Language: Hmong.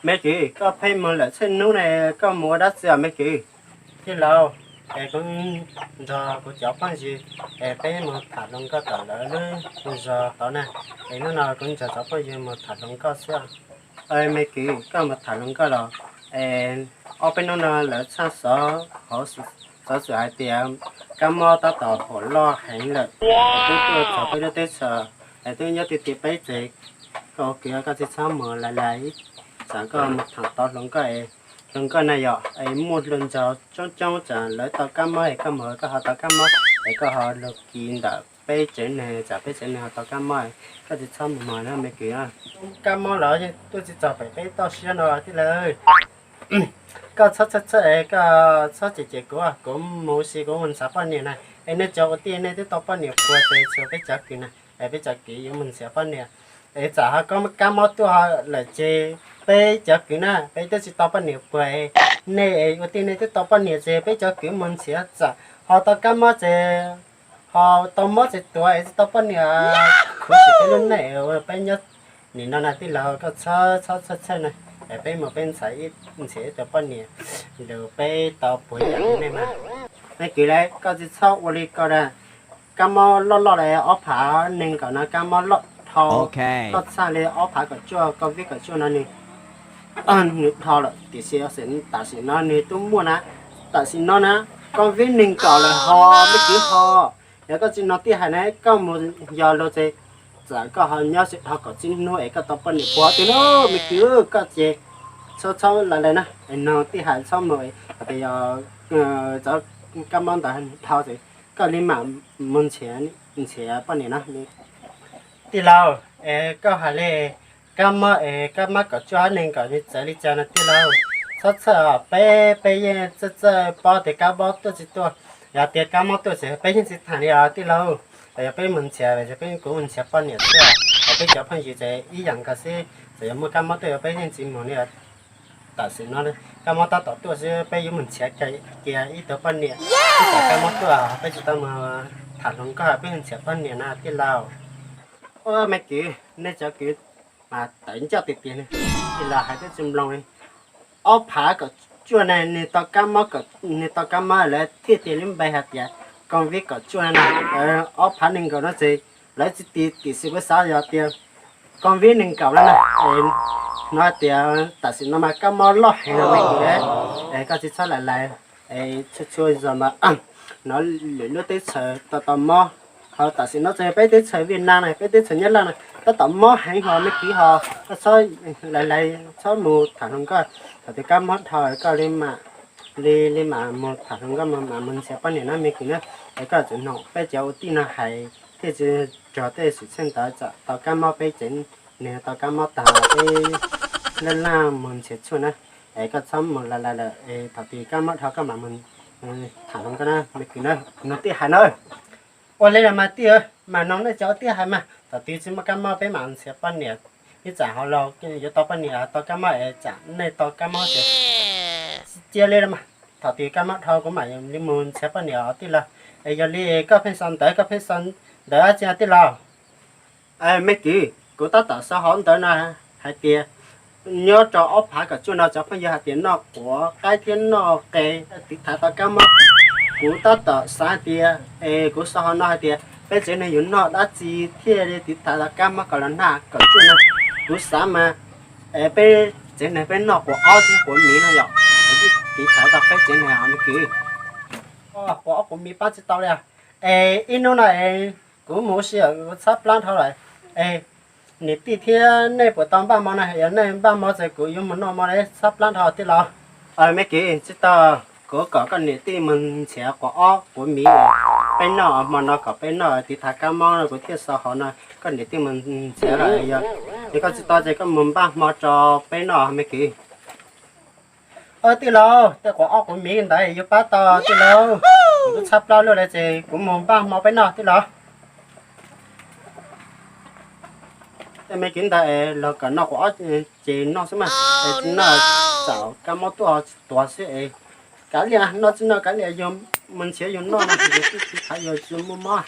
Me kwv, koj pheej mus lawm txhua hnub ne, koj mus ua dab tsi os me kwv? Tij laug, es kuv nrog kuv cov phooj ywg es peb mus tham hluas nkauj tom lawv lub zos tod na, es hnub no kuv nrog cov phooj ywg mus tham hluas nkauj xwb. Me kwv, koj mus tham hluas nkauj los? Es ob peb hnub no lawv txhaj xov hauv xov xwm hais tias kab mob tab tom huam loj heev lawm, es twb tuaj txog peb lub teb chaws, es twb nyob tiag tiag peb tsev. Koj ua kwv koj tsis txhob mus lais lais, tsam koj mus tham tau hluas nkauj, hluas nkauj na yog es muaj hluas nraug coob coob, tsam lawv tau kab mob es koj mus koj ho tau kab mob, es koj ho lug kis ntawm peb tsev neeg, tsam peb tsev neeg ho tau kab mob. Koj tsis txhob mus mus na me kwv. Kab mob los yeej tuaj tsis txog pem peb toj siab no tij laug. Koj txhob txhawj txhawj, koj txhob cem cem kuv, kuv mus ua si kuv mus nrhiav poj niam na. Es nej cov ua tij nej twb tau poj niam puag ces tshuav peb cov kwv na, es peb cov kwv yuav mus nrhiav poj niam. Es tsam ho kab mob tuaj lawm ces peb cov kwv na peb twb tsis tau poj niam puag, nej ua tij nej twb tau poj niam ces peb cov kwv mus nrhiav, tsam ho tau kab mob ces ho tau mob txes tuav es tsis tau poj niam, khuv xim peb lub neej ua peb nyob nim no na tij laug. Koj txhob txhob txhawj txhawj na, es peb mus peb nrhiav ib tug poj niam lug peb tau puag ib yam li nej mas. Me kwv le, koj tsis txhob ua li ko na. Kab mob loj loj li ob phav nees nkaum no, kab mob loj dhau, loj tshaj li ob phav kaum cuaj, COVID kaum cuaj no nws nws dhau lawm tiam sis tam sim no nws twb muaj na. Tam sim no na, COVID nees nkaum lawm ho, me kwv ho. Yog koj tsis hnov tij hais na, koj mus yog lug ces tsam koj ho nyob tsis dhau kaum tsib hnub es koj tau poj niam puag tim no. Me kwv koj ces txhob txhob lais lais na, es hnov tij hais txhob mus, hais tias yog cov kab mob ntawd dhau ces koj li mam mus nrhiav poj niam na. Tij laug, es koj hais li kab mob es kab mob kaum cuaj hab nees nkaum nws txawv li cas no tij laug? Txhob txhawj os, peb peb yeej txawj txawj paub tias kab mob tuaj tsis tuaj. Yog tias kab mob tuaj ces peb yeej tsis tham li os tij laug. Yog peb mus nrhiav, yog peb kuv mus nrhiav poj niam xwb, yog peb cov phooj ywg ces ib yam nkaus xwb, txawm yog muaj kab mob tuaj peb yeej tsis mus li. Tam sim no kab mob tab tom tuaj xwb, peb yuav mus nrhiav kiag ib tug poj niam. Ib tsam kab mob tuaj peb tsis tau mus tham hluas nkauj, peb mus nrhiav poj niam na tij laug. Ua me kwv, nej cov kwv mas tawv ncauj tiag tiag ne. Tij laug hais twb tsis mloog li. Ob phav kaum cuaj ne nws tau kab mob, nws tau kab mob lawv thiaj tias lub npe hais tias COVID kaum cuaj na. Ob phav nees nkaum no ces lawv tsis tis, tiam sis kuv xav yog tias COVID nees nkaum lawm na. No hais tias tam sim no mas kab mob loj heev no me kwv, es koj tsis txhob lais lais, txhua txhua zaus mas no lwm lub teb chaws tau tau mob. Ho tam sim no ces peb teb chaws Vietnam na, peb teb chaws Nyab Laj na tab tom mob heev ho me kwv ho, koj txhob lais lais, txhob mus tham hluas nkauj. Thaum twg kab mob dhau koj li mam, li li mam mus tham hluas nkauj, mam mus nrhiav poj niam na me kwv na. Es koj tsuas noog peb cov ua tij no hais thiaj tsis raug tej xwm txheej ntawd, tsam tau kab mob peb tsev neeg tau kab mob tag peb laj laj mus nrhiav tshuaj na. Es koj txhob mus lais lais lawm, es thaum twg kab mob dhau koj mam mus tham hluas nkauj na me kwv na, noog tij hais na. Ua li los mas tij, mam noog nej cov tij hais mas, thaum twg tsis muaj kab mob peb mam nrhiav poj niam. Ib tsam ho los yuav tau poj niam tau kab mob es tsam nej tau kab mob ces tsis cia li los mas, thaum twg kab mob dhau kuv mam li mus nrhiav poj niam os tij laug. Es yog li koj pheej sau ntawv, koj pheej sau ntawv dab tsi tij laug? Me kwv, kuv tab tom sau hauv ntawv no hais tias nyob rau ob phav kaum cuaj no cov phooj ywg hais tias noj quav qaib thiab noj qe tiv thaiv tau kab mob. Kuv tab tom xav hais tias, es kuv sau hauv no hais tias peb tsev neeg yuav noj dab tsi thiaj li tiv thaiv tau kab mob kom los nag kaum cuaj no. Kuv xav mas, es peb tsev neeg peb noj quav ob thiab quav miv no yom, tiv thaiv tau peb tsev neeg os me kwv. Quav ob quav miv pab tsis tau li. Es ib hnub no es kuv mus ua si, kuv txhab plab dhau lawm. Es niam tij thiab nej puas tau npaj mov na? Yog nej npaj mov ces kuv yuav mus noj mov, txhab plab dhau tij laug. Me kwv, tsis tau, kuv kom koj niam tij mus nrhiav quav ob quav miv peb noj hmo no kom peb noj tiv thaiv kab mob no, kuv thiaj sau hauv no koj niam tij mus nrhiav lawm. Yog koj tsis tau ces koj mus npaj hmo rau peb noj me kwv. Tij laug, tej quav ob quav miv ntawd yuav pab tau tij laug? Kuv twb txhab plab luaj li ces kuv mus npaj hmo peb noj tij laug. Tej me kwv ntawd es los kom noj quav ob ces noj xwb mas, es tsis noj tsam kab mob tuaj tsis tuav xwb es. Kav liam, noj tsis noj kav liam, yus mus nrhiav yus noj, yus tij tiv thaiv yus tsis muaj mob.